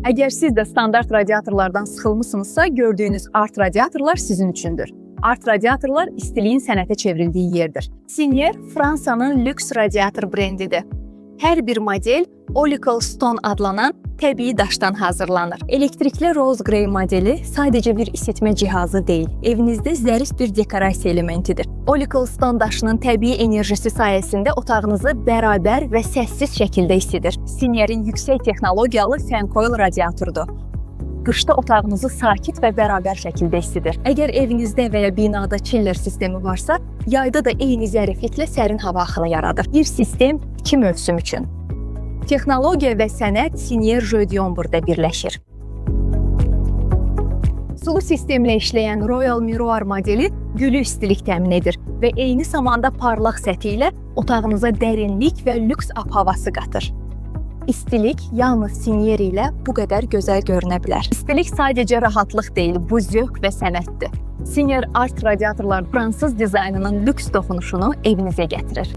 Əgər siz də standart radiatorlardan sıxılmısınızsa, gördüyünüz art radiatorlar sizin üçündür. Art radiatorlar istiliyin sənətə çevrildiyi yerdir. Sinier Fransanın lüks radiator brendidir. Hər bir model Olical Stone adlanan təbii daşdan hazırlanır. Elektrikli Rose Grey modeli sadəcə bir isitmə cihazı deyil, evinizdə zərif bir dekorasiya elementidir. Olical Stone daşının təbii enerjisi sayəsində otağınızı bərabər və səssiz şəkildə isidir. Sinierin yüksək texnologiyalı fan coil radiatorudur. Qışda otağınızı sakit və bərabər şəkildə isidir. Əgər evinizdə və ya binada chiller sistemi varsa, yayda da eyni zərifliklə sərin hava axını yaradır. Bir sistem iki mövsüm üçün. Texnologiya və sənət Sinier Jodiomburda birləşir. Sulu sistemlə işləyən Royal Miroir modeli gülü istilik təmin edir və eyni zamanda parlaq səthi ilə otağınıza dərinlik və lüks ab havası qatır. İstilik yalnız Sinier ilə bu qədər gözəl görünə bilər. İstilik sadəcə rahatlıq deyil, bu zövq və sənətdir. Sinier Art radiatorlar fransız dizaynının lüks toxunuşunu evinizə gətirir.